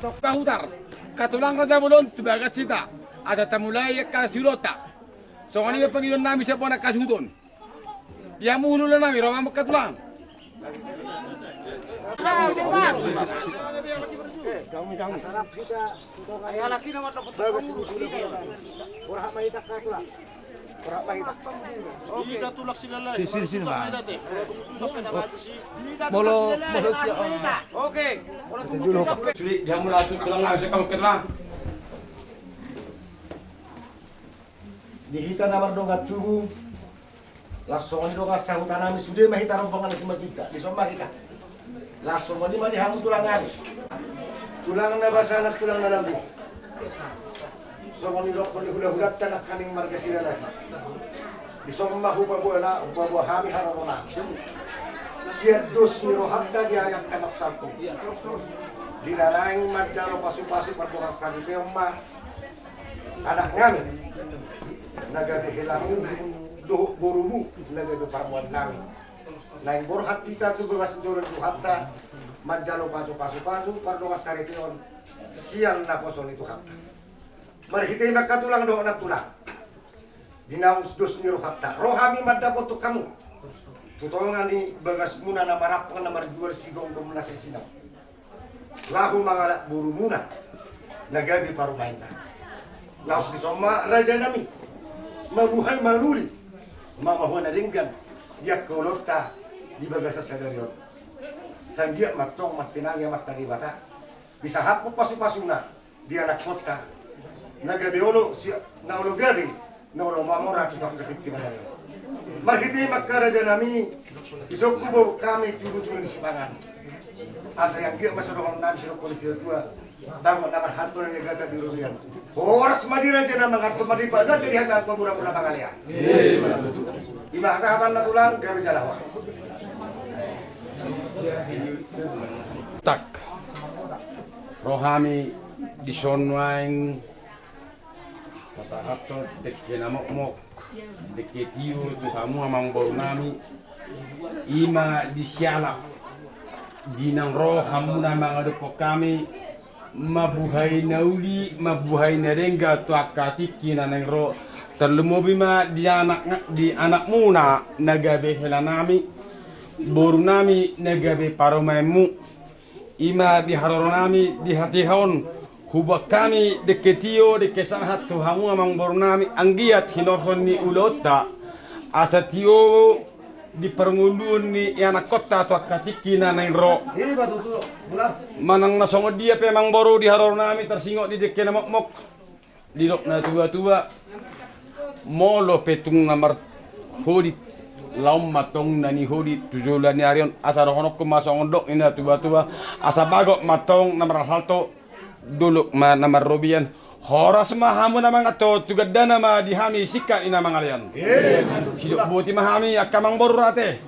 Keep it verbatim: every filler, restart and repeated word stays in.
Pahutar, angka tulang, raja bolon, tu bagas hita. Asa tamulai angka siulaonta. Songon i ma pangidoan nami sian bona angka suhut on. Ia mulu nami, ro ma angka tulang. Hita tulak silala. Sini, sini, sini, Bang. Molo, molo. Oke. Sude, dia mulai tu tulang nami, sian angka tulang. Di hita na mardongan tubu, laos songon i dongan sahuta nami, sude ma hita rombongan na Simanjuntak, dison ma hita. Laos songon i ma di hamu tulang nami. Tulang na basana, tulang na lambing. Songon i dohonon ni hulahulanta nangkaning marga Silalahi. Dison ma hupaboa na, hupaboa hami haroro nami. Sian dos ni rohanta di ari angka na salpu. Di na naeng manjalo pasupasu pardongan saripeon ma anak nami na gabe helamu dohot borumu na gabe parumaen nami. Naeng borhat hita tu bagas joro ni Tuhanta manjalo pasu-pasu-pasu pardongan saripeon sian naposo ni Tuhanta. Marhite i ma angka tulang dohot nantulang, di naung dos ni rohanta ro hami mandapothon hamu tu tonga ni bagasmuna na marampang na marjual sigomgom na sisinau. Laho mangalap borumuna na gabe parumaenna. Laos dison ma raja nami mamuhai manuli, mamahuan na denggan di angka ulaonta di bagasan sadari on. Sai anggiat ma antong martinangi Amanta Debata, disahaphon pasupasuna di anakkonta na gabe olo si, na olo gabe na olo mamora tu angka tingki na gabe. Marhite i ma angka raja nami, dison huboan hami tudutudu ni sipanganon. Asa anggiat ma so dohonon nami sidokkon ni situatua, bagot na marhalto na niagatan di robean. Horas ma di raja na manganhon, mandipaganda di hami angka boru na mangalean. I ma hasahatanna tulang, gabe jala horas. Tak. Ro hami dison nuaeng pasahathon dengke na mokmok, dengke tio tu hamu amangboru nami. I ma di sialap di naung ro hamuna mangadophon hami mambuhai na uli, mambuhai na denggan tu angka tingki na naeng ro. Tarlumobi ma di anak, di anakmuna na gabe hela nami, boru nami na gabe parumaenmu. I ma di haroro nami di hatiha on, huboan hami dengke tio, dengke sahat tu hamu amangboru nami, anggiat hinorhon ni ulaonta asa tio di parngoluon ni anakkonta tu angka tingki na naeng ro. Manang na songon dia pe amangboru, di haroro nami tarsingot di dengke na mokmok. Didok natuatua, molo pe tung na marholong, laon ma antong na niholong tu joloan ni ari on. Asa dohononku ma songon dok ni natuatua, asa bagot ma antong na marhalto, dolok ma na marrobean. Horas ma hamu na manganhon, tu gandana ma di hami singkat ni na mangalean. Sidok boti ma hami angka amangboru, ate.